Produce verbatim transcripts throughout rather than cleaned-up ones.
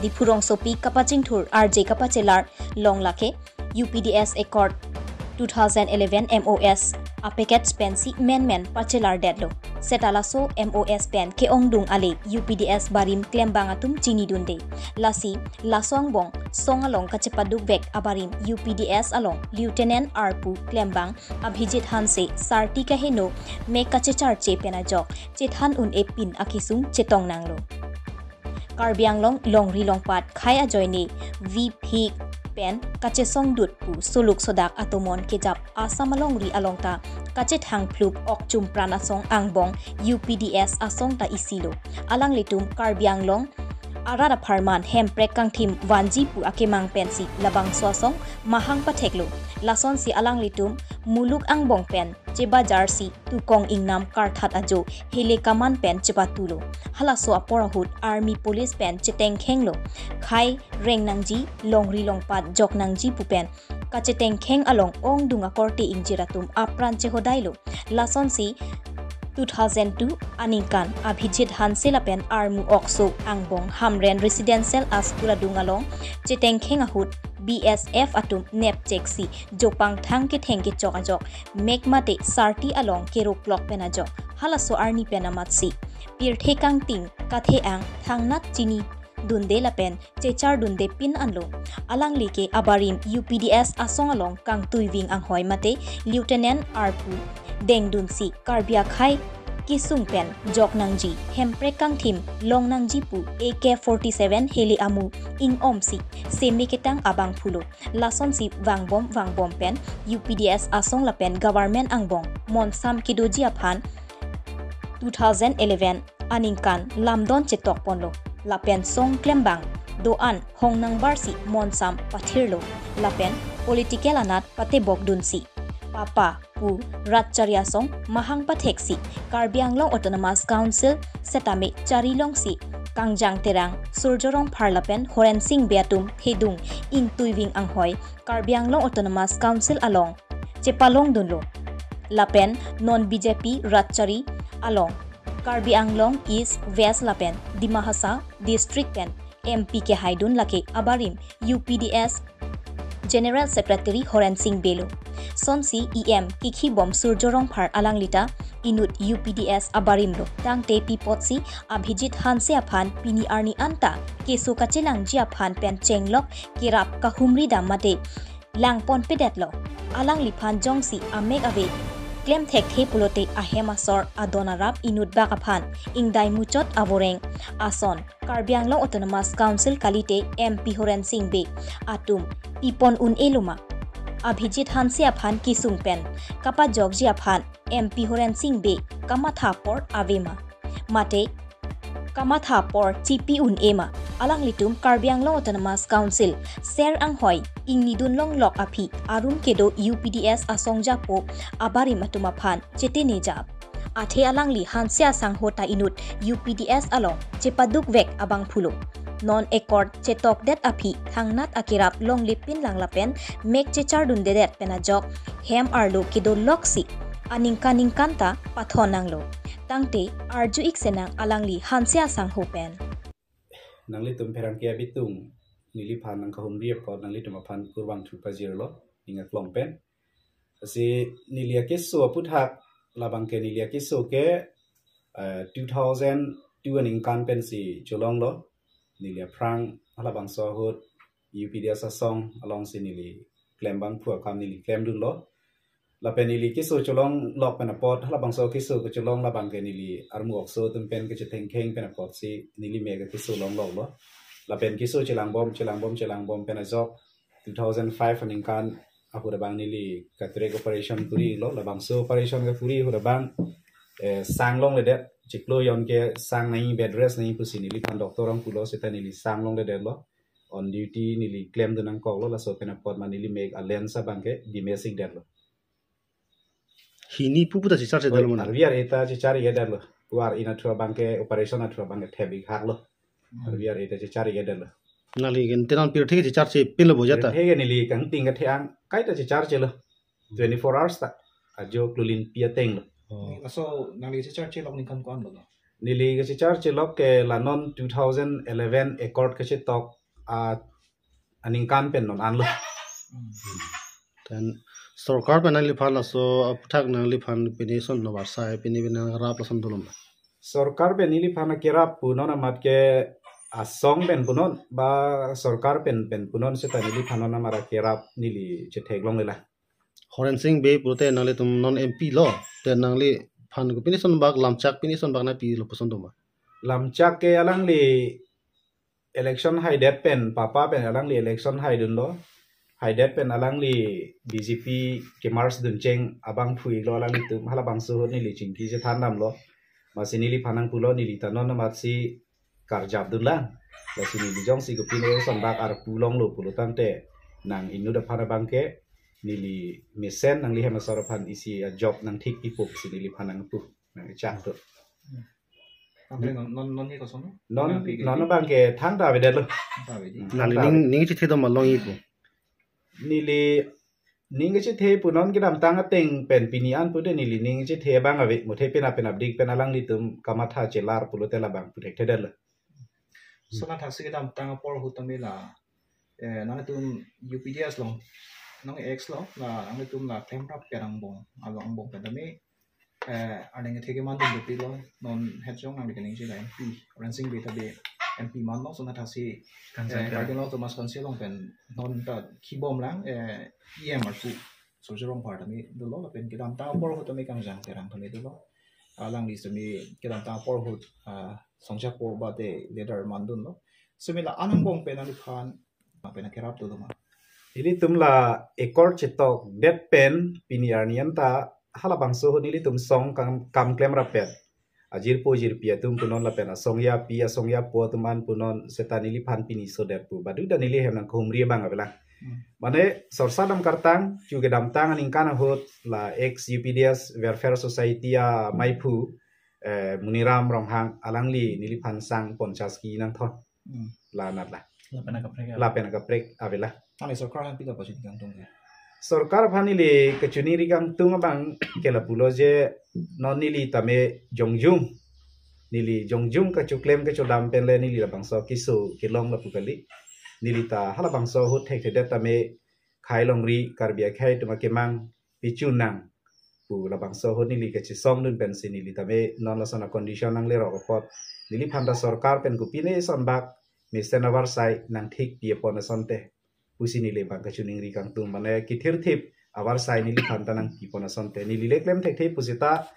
Diphu rongsopi kapachingthur arje kapachelar long lake U P D S Accord two thousand eleven M O S a-package pensi menmen pachelar detlo. Seta laso M O S pen ke-ongdung ale U P D S barim klembang atum chinidunde. Lasi laso angbong song along kachepadukvek abarim U P D S along Lieutenant arpu klembang Abhijit Hanse sarti kaheno mek kachecharche pen ajok chethan un-e pin akesung chetongnanglo. Karbi Anglong longri longpat khei ajoine V P pen kachesongdut pu suluk sodak atomon kejap Assam alongri along ta kachethangphlup ok chumpran asong angbong U P D S asong ta isilo. Alanglitum Karbi Anglong arat apharman hemprek kangthim vanji pu akemang pensi labangso asong mahang patheklo. Lasonsi alanglitum muluk angbong pen chebajarsi tukong ingnam karthat ajo hele kaman pen chepatulo. Halaso apor ahut army police pen chetengkhenglo. Khei reng nangji, longri longpat jok nangji pu pen kachetengkheng along ongdung akorte ingjir atum apran chehodailo. Lasonsi two thousand two aningkan Abhijit Hanse lapen armu okso angbong Hamren Residential School adung along chetengkheng ahut B S F atum nepcheksi jopangthang ketheng kechok ajok mek mate sarti along keroklok pen ajok halaso arni pen amatsi pirthe kangting kathe-ang thangnat chinidunde lapen chechardunde pin anlo. Alangli ke abarim U P D S asong along kangtuiving anghoi mate Lieutenant arpu dengdunsi Karbi akhei kesung pen jok nangji, hemprek kangthim long nangji pu A K forty-seven hele amu ingomsi seme ketang abangphulo. Lasonsi vangbom vangbom pen U P D S asong lapen government angbong monsam kedoji aphan two thousand eleven aningkan lamdon chetokponlo. Lapen song klembang do-an hongnangbarsi monsam pathirlo. Lapen political anat patebokdunsi papa pu ratchari asong mahang patheksi Karbi Anglong Autonomous Council setame charilongsi Kangjang Terang, Surjo Rongphar lapen Horensing Bey atum thedung ingtuiving anghoi Karbi Anglong Autonomous Council along chepalongdunlo. Lapen non B J P ratchari along Karbi Anglong East, West lapen Dima Hasao district pen M P kehaidun lake abarim U P D S General Secretary Horensing Bey lo. Sonsi E M kekhibom Surjo Rongphar alanglita inut U P D S abarimlo. Tangte pi apotsi Abhijit Hanse aphan pini arni anta keso kachelangji aphan pen chenglok kerap kahumri dam mate langponpedetlo. Alangliphan jongsi amek ave klemthekthe pulote ahem asor adon arap inutbak aphan ingdai muchot avoreng ason Karbi Anglong Autonomous Council kalite M P Horensing Bey atum pipon un-elo ma? Abhijit Hanse aphan kesung pen kapajokji aphan M P Horensing Bey kamatha apor ave ma? Mate kamatha apor chipi un-e ma? Alanglitum Karbi Anglong Autonomous Council ser anghoi ingnidun longlok aphi arum kedo U P D S asong japo abarim atum aphan chetini jap. Athe alangli Hanse asangho ta inut U P D S along chepadukvek abangphulo. Non accord chetokdet aphi thangnat akerap longle pinlang lapen mek chechardundedet pen ajok hem arlo kedoloksi aningkan ningkan ta pathon nanglo. Tangte arju-ik senang alangli Hanse asangho pen. Nanglitum pherangke abitung neliphan nangkahumri apot nanglitum aphan kurvangthu pajirlo ning aklong pen. Lasi neli akeso aputhak labang ke neli akeso ke, eh, two thousand two aningkan pensi cholonglo. Neli aphrang halabangso ahut U P D S asong alongsi neli klembangphu akam neli klemdunlo. Lapen neli keso cholonglok pen apot halabangso keso kecholong labang ke neli armu okso atum pen kechethengkheng pen apotsi neli mek keso longloklo. Lapen keso chelangbom chelangbom chelangbom pen ajok two thousand five aningkan ahut abang neli katrek operation kurilo. Labangso operation kekuri ahut abang, eh, sang longledet, chiklo jon ke sang nangji, bed rest nangji pusi neliphan doctor along pulo seta neli sang longledetlo. On duty neli klemdun nangkoklo, laso pen apot ma neli mek a-lens abang ke dimesikdetlo. Hini pupu ta checharchedetlo mane? Arvi ar-e ta checharchedetlo. War-i nathu abang ke operation nathu abang ke thep-ik haklo. Hmm. Arvi ar-e ta checharchedetlo. Nangli ke tenan pirthe ke checharche pinlo bo jata? Pirthe ke neli kangting kathe-ang kaita checharchelo. Hmm. Twenty-four hours ta ajo klulinpi atenglo. Oh. Laso nangli checharchelok ningkan ko-anlo? Neli kachechar chelok ke la non two thousand eleven accord kachetok a aningkan pen non anlo. Then sorkar pen nangliphan laso aphuthak nangliphan pini son no varsai pini pini nangrap lason dolo ma? Sorkar pen neliphan kerap punon amat ke asong pen punon ba sorkar pen pen punon seta neliphan non amat kerap neli chetheklongle la. Horensing Bey pulote nanglitum non M P lo, te nangliphan ko pini son bak lamchak pini son bak nangpi lo puson doma? Lamchak ke alangli election haidet pen papa pen alangli election haidunlo. Haidet pen alangli B J P kemerge duncheng abang phuilo alanglitum halabangso ahut neli chingki chethan damlo. Amatsi neliphan nangpulo neli ta non amatsi karjap dunlang. Lasi neli jongsi kopine son bak arpu longlo pulo tangte nang inut aphan abang ke neli mesen nangli hem asor aphan isi ajok nangthik ipup si neliphan nangpu nangchak tu. Ante non non non ni koson? Non Nang pi ke non di? abang ke thangta avedet lo. Ante ave di. Nangli ning ning chethe doma long ipo? Neli ning kachethe punon kedamtang ateng pen pini an pude neli ning chethe abang ave muthe pen apen abdik pen alanglitum kamatha chelar pulote labang puthekthedet lo. Sona thaksi kedamtang apor ahut tame la eh nangtum U P D S long nang ex lo la nangtum la klemrap pen angbong along angbong pen tame eh aning theke mandun dopik lo non hejong nang dikening jila M P Horensing Bey ta be M P man lo sona thaksi eh Cardinal Thomas Council long pen non ta kibom lang eh E M arpu Surjya Rongphar tame dolo lapen kedamtang apor ahut tame Kangjang Terang tame dolo. Alangli semi kedamtang apor ahut ah Songja Po bate leader mandunlo. Semi la angbong pen neliphan pen kerap dolo ma? Ilitum la accord chetokdet pen pini arni anta halabangso ahut nelitum song kam kam klemrap pen. Ajirpo jirpi atum punon lapen asong api asong apo atum an punon seta neliphan pini sodet pu. Badu da neli hem nangkehumri abang avelang. Hmm. Mane sorsa dam kartang chu kedamtang aningkan ahut la ex U P D S Welfare Society amaiphu eh, Muniram Ronghang alangli neliphan sang ponchas ki nangthon. Hmm. La anat la. Lapen akaprek. Lapen akaprek avela. Ane sorkar aphan pilo pachini kangtung ke? Sorkar aphan neli kachiningri kangtung abang ke lapulo je non neli tame jongjung. Neli jongjung kachoklem kachodam pen le neli labangso keso kelong lapu kali. Neli ta halabangso ahut thekthedet tame khei longri Karbi akhei atum akemang pichu nang pu labangso ahut neli kachesong dun pensi neli tame non lason a condition nanglerok apot neliphan ta sorkar pen kopine son bak mesen avarsai nangthik pi apon asonte pusi neli abang kachiningri kangtung mane kithirthip avarsai neliphan ta nangpi pon asonte neli le klem thekthe pusita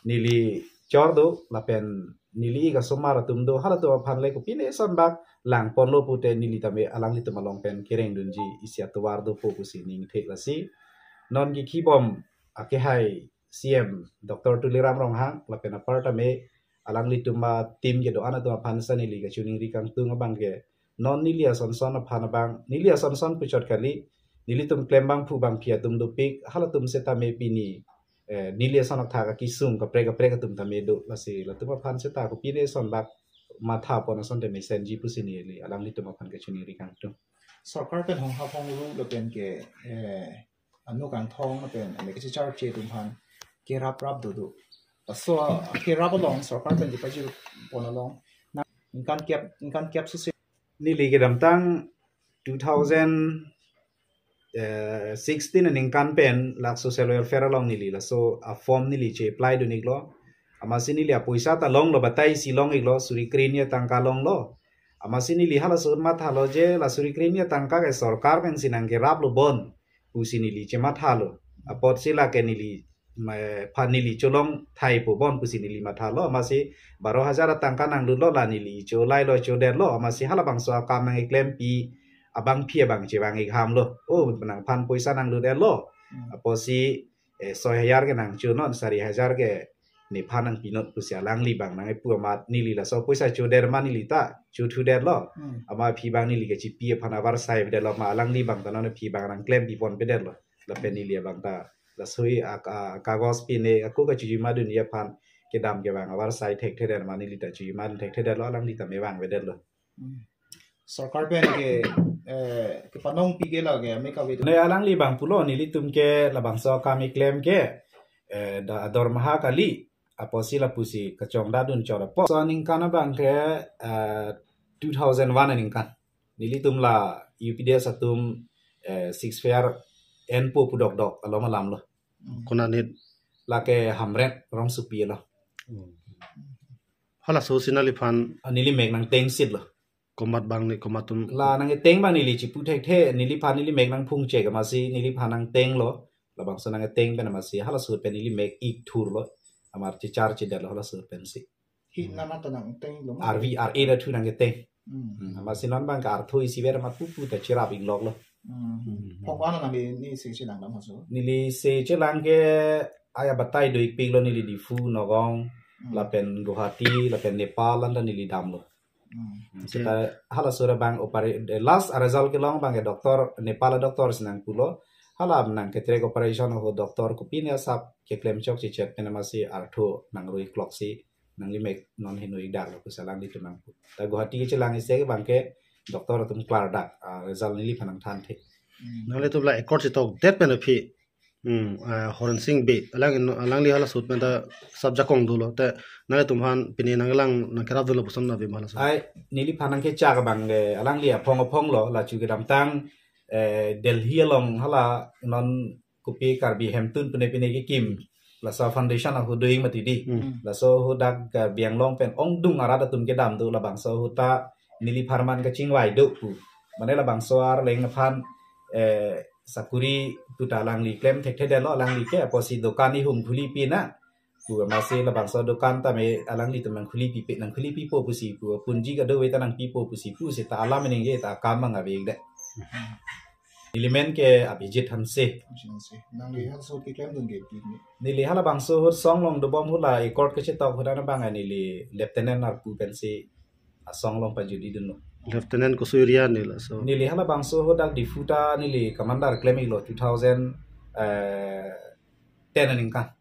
neli chor do lapen neli ik asomar atum do halatum aphan le kopine son bak lang ponlo pute neli tame alanglitum along pen kereng dunji isi atovar dopo pusi ningthek lasi non kikibom akehai C M Doctor Tuliram Ronghang lapen apar tame alanglitum a team kedo-an atum aphan sa neli kachiningri kangtung abang ke non neli asonson aphan abang neli asonson puchot kali nelitum klembangphu bangphi atum dopik halatum setame pini eh, neli ason athak akisung kaprek kaprek atum tame do lasi latum aphan seta kopine son bak matha pon asonte mesenji pusi neli alanglitum aphan kachiningri kangtung. Sorkar pen hong hap hong ru lapen ke eh anu kangthong lapen ane kachechar che atum aphan kerap rap dodo. Laso kerap along sorkar pen dipajir pon along na ingkan kep ingkan kep susi. Neli kedamtang two thousand sixteen aningkan pen lak social welfare along neli laso a form neli che apply dun iklo. Amatsi neli apoisa ta longlo batai si long iklo suri kre hini atangka longlo. Amatsi neli halaso ahut mathalo je la suri kre hini atangka ke sorkar pensi nangkeraplo bon pusi neli chemathalo. Apotsi lake neli ma- phan neli cholong thai po bon pusi neli mathalo amatsi baro hajar atangka nanglutlo la neli cholailo chodetlo amatsi halabangso akam nangklempi abangphi abang chevang ikhamlo. O nangphan poisa nanglutlo. Apotsi eh, soi hajar ke nangchunon sari hajar ke nephan nangpinon pusi alangli abang nangpu amat neli laso poisa choder ma neli ta chothuderlo. Amat aphi abang neli kachipi aphan avarsai pedetlo ma alangli abang ta non aphi abang nangklempi ponpedetlo. Lapen neli abang ta lasoi a, a, kagos pine ako kachijima dunji aphan kedam kevang avarsai thekthedetlo ma neli ta chijima dun thekthedetlo alangli ta mevangpedetlo. Sorkar pen ke eh kepanongpi ke lake ame kave tu. Ne alangli abang pulo nelitum ke labangso akam keklem ke eh, da dormaha kali apotsi lapusi kachongdadun chot apot. So aningkan abang ke eh, two thousand one aningkan. Nelitum la U P D S atum eh, six fair enpo pu dokdok alom alam lo. Konat nit? Lake Hamren Rongsopi lo. Halaso si neliphan? Ah, neli mek nangteng sitlo. Komat bang ni komat atum? La nangteng bang neli chipu thekthe, neliphan neli mek nangphung chek amatsi neliphan nangtenglo. Labangso nangteng pen amatsi halaso pen neli mek ik thurlo. Amar chichar chidetlo halaso pensi. Hi nama ta nangtenglo ma? R V R A da thu nangteng. Hmm. Hmm, amatsi non bang ke artho isiver amat pupu ta chirap ikloklo. Hmm. Phong ano nang ni se chelang dam halaso? Neli se chelang ke aya batai do ikpiklo, neli Diphu, Nagaon, Hmm. lapen Guwahati, lapen Nepal anta neli damlo. Hmm. Seta halaso ra bang opera-, the last result kelong bang ke doctor, Nepal doctor si nangpulo. Hala nangketrek operation ahut doctor kopine asap keklem chok chichet pen amatsi artho nangro ikloksi nangli mek non heno ik daklo pusi alanglitum nangpu. Ta Guwahati kechelang isi ke bang ke doctor atum klardak, ah, result neliphan nangthan thek. Hmm. Nanglitum la accord si tokdet pen aphi. Hmm, ah, Horen Sing Bey, alang, alangli halaso pen ta sap jakong dolo. Te nanglitum aphan pini nanglang nangkerapdunlo puson na bima halaso? Ai, neliphan nangkechak bang ke alangli aphong aphonglo, la chu kedamtang eh, Delhi along hala non kopi Karbi Hemtun pine pine kekim, laso foundation ahut doing mati di. Hmm. Laso ahut dak Karbi Anglong pen ongdung arat atum kedam do, labangso ahut ta neliphan man kachingvai do pu. Mane labangso arleng aphan eh, sakuri pu ta alangli klem thekthedetlo, alangli ke apotsi dokan ihum khuli pi na pu amatsi labangso dokan tame alanglitum nangkhuli pipe, nangkhuli pipo pusi pu, punji kadokave ta nangpipo pusi pu seta alam ningje ta akam mang ave ik det. Neli men ke Abhijit Hanse. Abhijit Hanse. Nangli halaso ahut keklemdun ke pi ni? Neli halabangso ahut song along dobom ahut la accord kechetok ahut an bang neli lieutenant arpu pensi asong along pajudidunlo. Lieutenant koso area ni laso? Neli halabangso ahut dak Diphu ta neli commander klem iklo two thousand eh, ten aningkan.